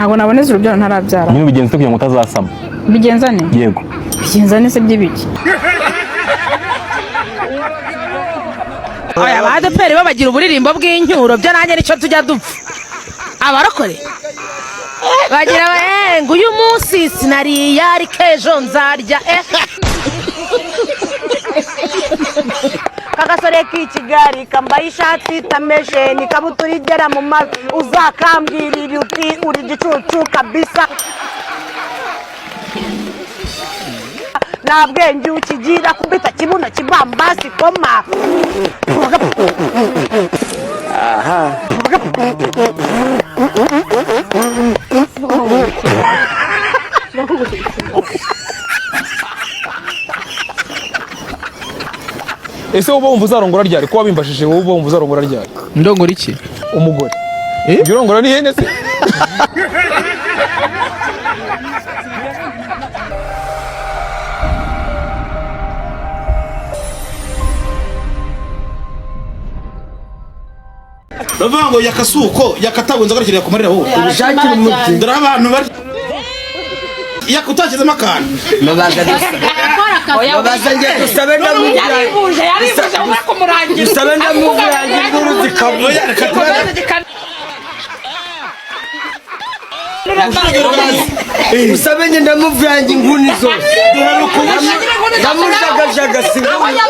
Ntabwo naboneza urubyaro ntarabyara. Nyine ubigenza ute kugira ngo utazasama? Bigenza ne? Yego. Bigenza ne se by'ibiki? Aya ba ADEPR bo bagira uburirimbo bw'incyuro, byo nanjye nicyo tujya dupfa. Abarokore bagira ngo uyu munsi sinariye ariko ejo nzarya. Kagasore k'i Kigali kambaye ishati itameshe n'ikabutura igera mu mavi, uzakambwirira uti uri igicucu kabisa, nta bwenge ukigira, kubita kibuno kibambasi koma. Ese wowe wumva uzarongora ryari? Ko wabimbashije, wowe wumva uzarongora ryari? Ndongora iki? Umugore. Ibyo urongora ni ihene se? Bavuga ngo yakasuko yakatawe inzoga arakeneye kumarira wowe. Ubishakire umuti. Dore abantu bari yakutashyizemo akantu. Babaza njye dusabe ndamubwira. Yarivuje, yarivuje ubura kumurangira. Dusabe ndamubwira induru zikavuga. Oya, reka Dusabe njye ndamubwira inguni zose. Ndamujagajaga singuni.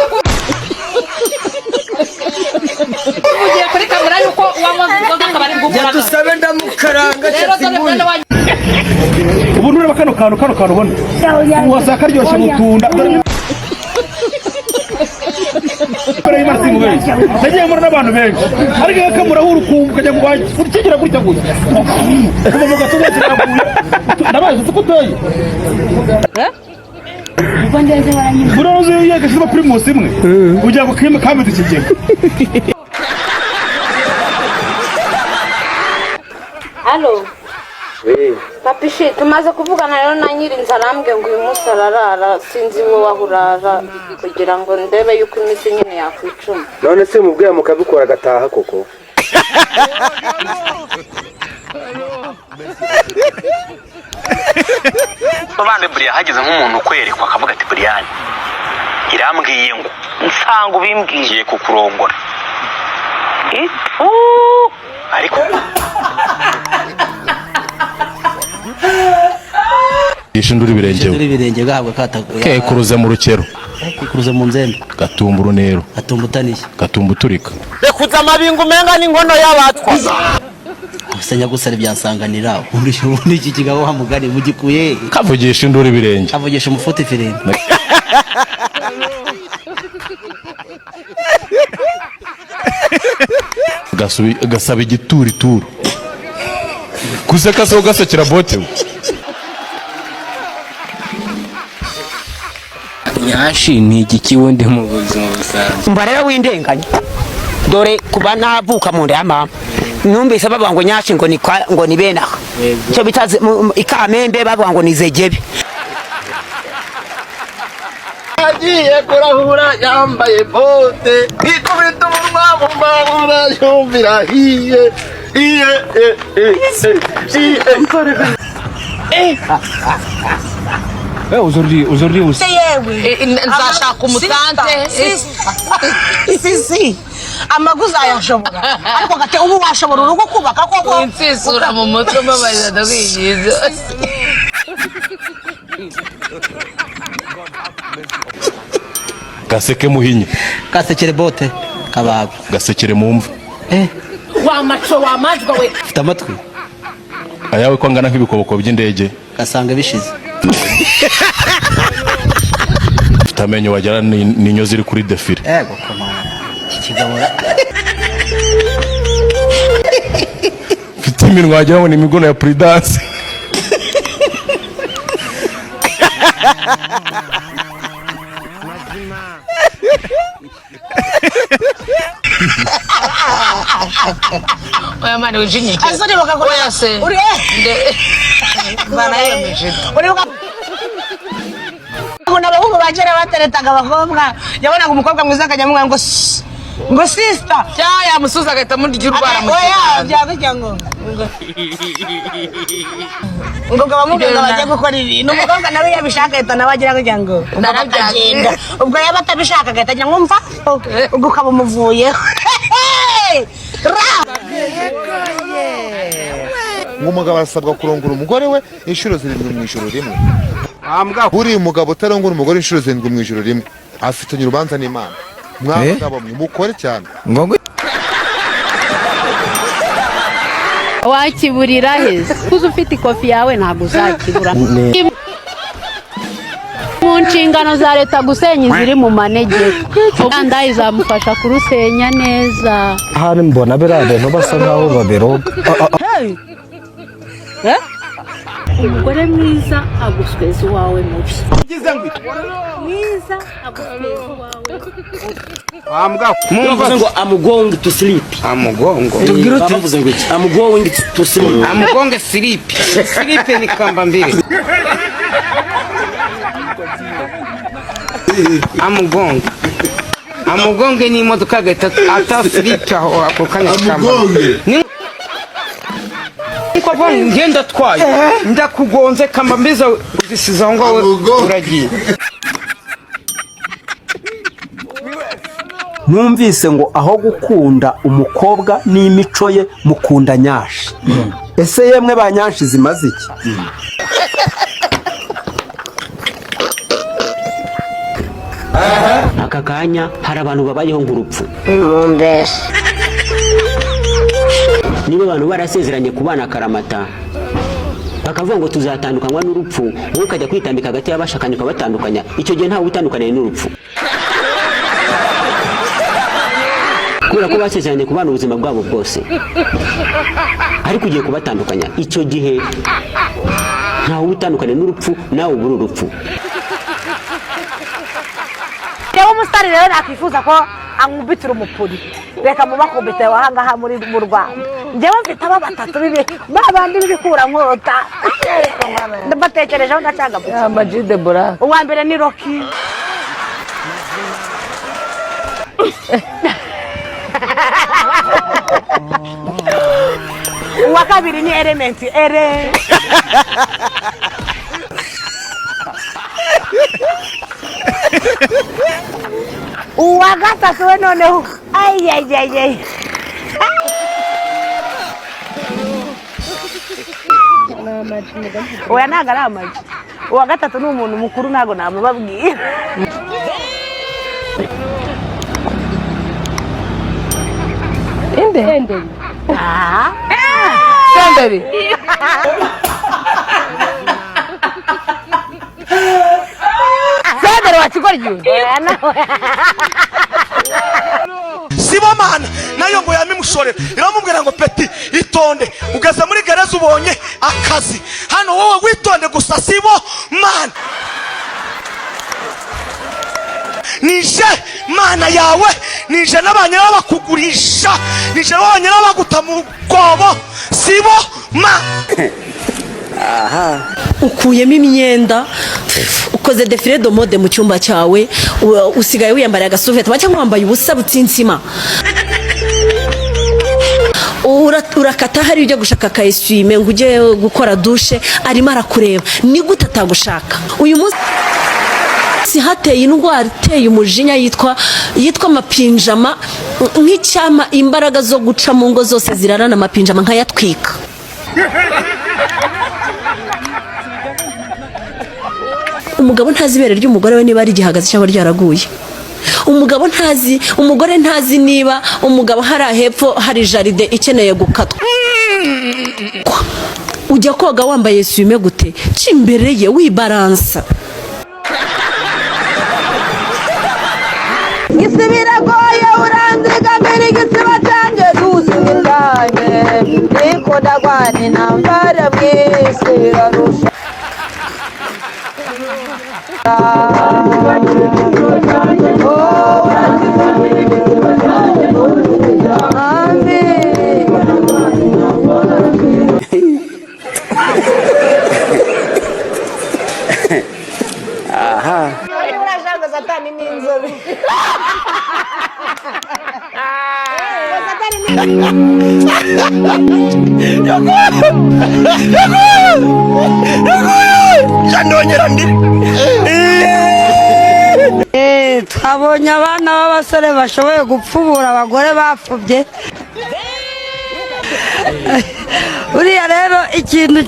Ugiye kuri kamera yuko wanywa inzoga akaba ari Njye bwo. dusabe ndamukaranga Rero dore inguni. mwene wanyu. Ubu nureba kano kantu, kano kantu ubona wasanga karyoshye mutunda. Dore Imana sinkubeshya, nagiye mbona n'abantu benshi, ariko iyo kamurahura ukumva ukajya ngo ukigira gutya gusa kuva mu gatuza kiraguye. Ndabazi uzi ko uteye buriya, uzi iyo gashyizemo Primus imwe kugira ngo kime kameze ikigega. Halo. Papishi, tumaze kuvugana rero na nyiri inzu, arambwiye ngo uyu munsi ararara, sinzi wowe aho urara kugira ngo ndebe yuko iminsi nyine yakwicuma. None se mubwira mukabikora agataha koko? Bande buriya hageze nk'umuntu ukwerekwa akavuga ati buriyani irambwiye ngo nsanga ubimbwiye ngiye kukurongora ariko Ishindura ibirenge. Ishindura ibirenge gahabwa kataguye. Kekuruze mu rukero. Kekuruze mu nzembe. Gatumba urunero. Gatumba utaniye. Gatumba uturika. Rekuza amabingo umenga n'inkono y'abatwa. Gusa nyagusara ibyansanganira ubundi iki kigabo wa mugani mugikuye. Kavugisha induru ibirenge. Kavugisha umufuti firimbi. Gasaba igiturituru. Kuseka se ugasekera bote we. Nyashi ni igiki wundi mu buzima busanzwe? Umva rero w'indenganya, dore kuba navuka mu nda ya mama numvise bavuga ngo nyashi, ngo ni ngo ni bene aha icyo bita ikamembe, bavuga ngo ni zegebe. Agiye kurahura yambaye bote, ikubita umunwa mu mbabura, yumvira iye iye e e iye. Aujourd'hui, aujourd'hui aussi. Yewe nzashaka umutante. Sisi amagu uzayashobora, ariko gate ubu washobora urugo kubaka koko? Insisura mu mutwe mbabarira, ndakwigiza. Gaseke muhinya. Gasekere bote kabagwa. Gasekere mu mva. Wa maco wa majwa we. Ufite amatwi. Ayawe ko angana nk'ibikoboko by'indege. Gasanga bishize. Ufite amenyo wagira n'inyo ziri kuri defile. Ego komana. Iki kigabo. Ufite iminwa wagira ngo ni imigono ya Prudence. Oya mani wijinyike. Ese uribuka ko Oya se. uri Banayemeje. Uribuka ngo abahungu ba kera bateretaga abakobwa, yabonaga umukobwa mwiza akajya amubwira ngo "Shh, Ngo sister. Cyangwa yamusuza agahita amurya urwara mu Oya, kiganza. byagujya ngo ngo ngo bamubwira ngo bajye gukora ibintu, umukobwa nawe yabishaka ahita nawe agira gutya ngo ubwo Narabyanga. akagenda, ubwo yaba atabishaka agahita agira ngo mva, ubwo ukaba umuvuyeho. Ngo umugabo arasabwa kurongora umugore we inshuro 7 mu ijoro rimwe. Buriya umugabo utarongora umugore inshuro 7 mu ijoro rimwe afitanye urubanza n'Imana. Mwabagabo mwe mukore cyane. Wakiburira heza kuko ufite ikofi yawe ntabwo uzakibura. Mu nshingano za leta gusenya iziri mu manegeka, kandi izamufasha kurusenya neza. Ahari mbona biriya bintu basa nkaho babiroga. Umugore mwiza agusweza uwawe mubi, mwiza agusweza uwawe. Mumvuze ngo I'm going to sleep. Amugongo. Tubwire uti bavuze ngo iki? I'm going to sleep. Amugonge sleep. Sleep ni kamba mbili. Amugonge. Amugonge ni imodoka agahita ata sleep aho ako kanya kamba. Amugonge. Niko avuga ngo ngenda atwaye. Ndakugonze kamba mbiza uzisize aho ngaho uragiye. Numvise ngo aho gukunda umukobwa n'imico ye mukunda nyashi. Ese yemwe ba nyashi zimaze iki? Aka kanya hari abantu babayeho nk'urupfu. Niba abantu barasezeranye kubana akaramata bakavuga ngo tuzatandukanywa n'urupfu, wowe ukajya kwitambika hagati y'abashakanye ukabatandukanya, icyo gihe ntawe utandukaniye n'urupfu, kubera ko basezeranye kubana ubuzima bwabo bwose, ariko ugiye kubatandukanya, icyo gihe ntawe utandukaniye n'urupfu, nawe ubura urupfu. Reba umusitari rero nakwifuza ko ankubitira umupuri, reka mubakubite ahangaha muri mu Rwanda. Njyewe mfite aba batatu bibi ba bandi b'ibikurankota, mbatekerejeho ndacangagutse. Ama-G The Black. Uwa mbere ni Rocky. Uwa kabiri ni Element Ere. Uwa gatatu we noneho ayayayay, oya ntabwo ari amagi. Uwa gatatu ni umuntu mukuru, ntabwo namubabwira. Inde. Ah. Senderi. Senderi wa kigoryi. Sibomana nayo ngo yamimushorera iramubwira ngo peti itonde, ugeze muri gereza ubonye akazi hano, wowe witonde gusa. Sibomana nije mana yawe, nije n'abanyera bakugurisha, nije n'abanyera baguta mu rwobo. Siboma. Ukuyemo imyenda, ukoze défilé de mode mu cyumba cyawe, usigaye wiyambariye agasuveti cyangwa wambaye ubusa butsinsima. Urakata hari ujya gushaka aka essuie-main ngo ujye gukora douche, arimo arakureba. Ni gute atagushaka? Uyu munsi hateye indwara iteye umujinya yitwa amapinjama. Nk'icyama imbaraga zo guca mu ngo zose zirarana amapinjama nkayatwika. Umugabo ntazi ibere ry'umugore we niba rigihagaze cyangwa ryaraguye. Umugabo ntazi, umugore ntazi niba umugabo hari hepfo hari jardin ikeneye gukatwa. Ujya koga wambaye essuie-main gute? Ca imbere ye wibaransa. Biragoye uranzigamira igisiba cyanjye dusubizanye, ndiko ndagwana intambara mw'isi irarusha. Urashanga satani n'inzobe. Twabonye abana b'abasore bashoboye gupfubura abagore bapfubye. Uriya rero ikintu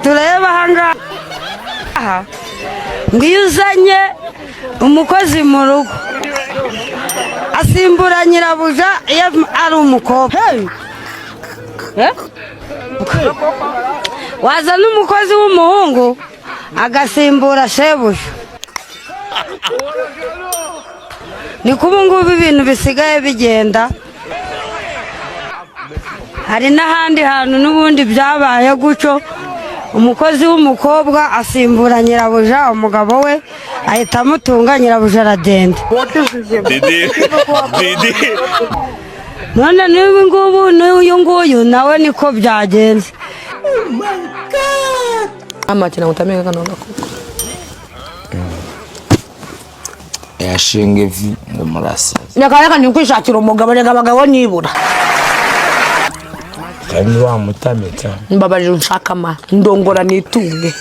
tureba ahangaha, ngo iyo uzanye umukozi mu rugo asimbura nyirabuja iyo ari umukobwa, wazana umukozi w'umuhungu agasimbura shebuja. Niko ubu ngubu ibintu bisigaye bigenda. Hari n'ahandi hantu n'ubundi byabaye gutyo, umukozi w'umukobwa asimbura nyirabuja, umugabo we ahita amutunga, nyirabuja aragenda. None n'ubu ngubu n'uyu nguyu nawe niko byagenze. Amakina ngutameka kano gakoko. Yashinga ivi ngo murasaza. Reka ni kwishakira umugabo, reka abagabo nibura. Kandi wamutamitsa. Mbabarira unshaka ma ndongora nitunge.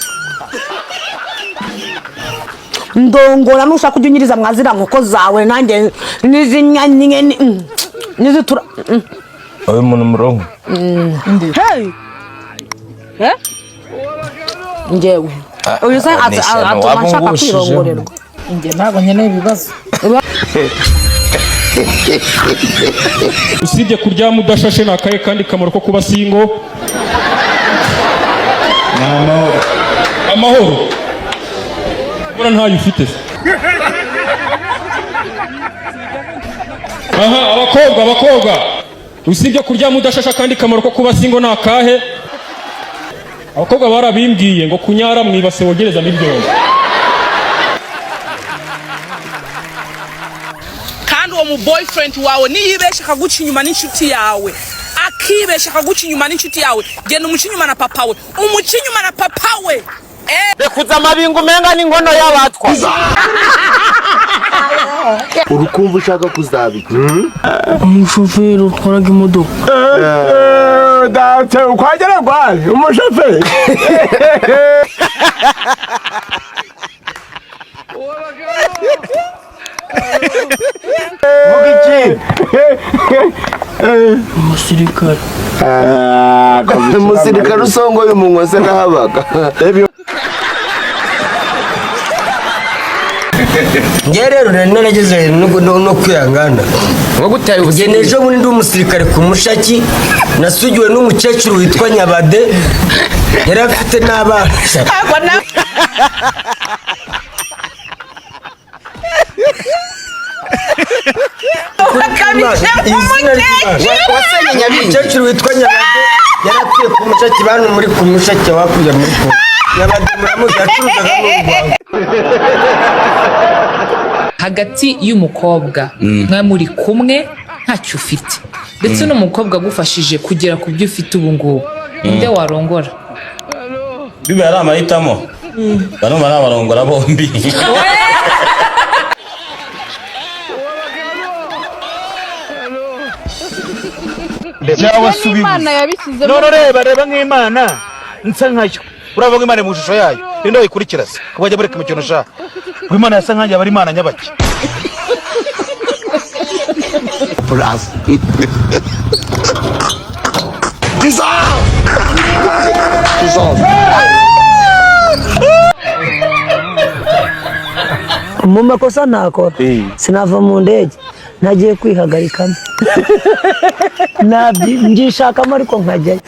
Ndongora nushaka ujya unyiriza mwazira nkoko zawe nanjye nizinyanye nizitura. Uyu muntu murongo. Hey. Eh? Njyewe. Uyu se atuma nshaka kwirongorerwa. Njye ntabwo nkeneye ibibazo. Usibye kuryama udashashe, ni akahe kandi kamaro ko kuba single? Ni amahoro. Amahoro ubona ntayo ufite se? Aha abakobwa, usibye kuryama udashashe, akandi kamaro ko kuba single ni akahe? Abakobwa barabimbwiye ngo kunyara mu ibase wogerezamo ibyobo. Kandi uwo mu boyfriend wawe niyibesha akaguca inyuma n'inshuti yawe, akibesha akaguca inyuma n'inshuti yawe, genda umuca inyuma na papa we, umuca inyuma na papa we. Rekuza amabingo umenga n'inkono y'abatwa. Urukumva ushaka kuzaba iki? Umushoferi utwaraga imodoka. Data ukwagera rwaje umushoferi. Vuga iki? Umusirikare. Umusirikare usongoye umunwa se nahabaga. Njye rero nari narageze no kwihangana. Njye n'ejo bundi ndi umusirikare ku Mushaki, nasugiwe n'umukecuru witwa Nyabade, yari afite n'abana. Umukecuru witwa Nyabade yari atuye ku Mushaki, bantu muri ku Mushaki hakurya muri Kongo. Nyabade muramuzi, yacuruzaga n'urwagwa. Hagati y'umukobwa mwe muri kumwe ntacyo ufite, ndetse n'umukobwa agufashije kugera ku byo ufite ubu ngubu, ninde warongora? Biba ari amahitamo, barumva nabarongora bombi. Cyangwa se ubibuze. None reba nk'Imana nsa nkayo, uravuga Imana mu ishusho yayo, ninde wayikurikira se? Ko bajya bareka imikino sha. Ngo Imana yasa nkanjye aba ari Imana nyabaki. Mu makosa ntakora, sinava mu ndege nagiye kwihagarikamo, mbyishakamo ariko nkajyayo.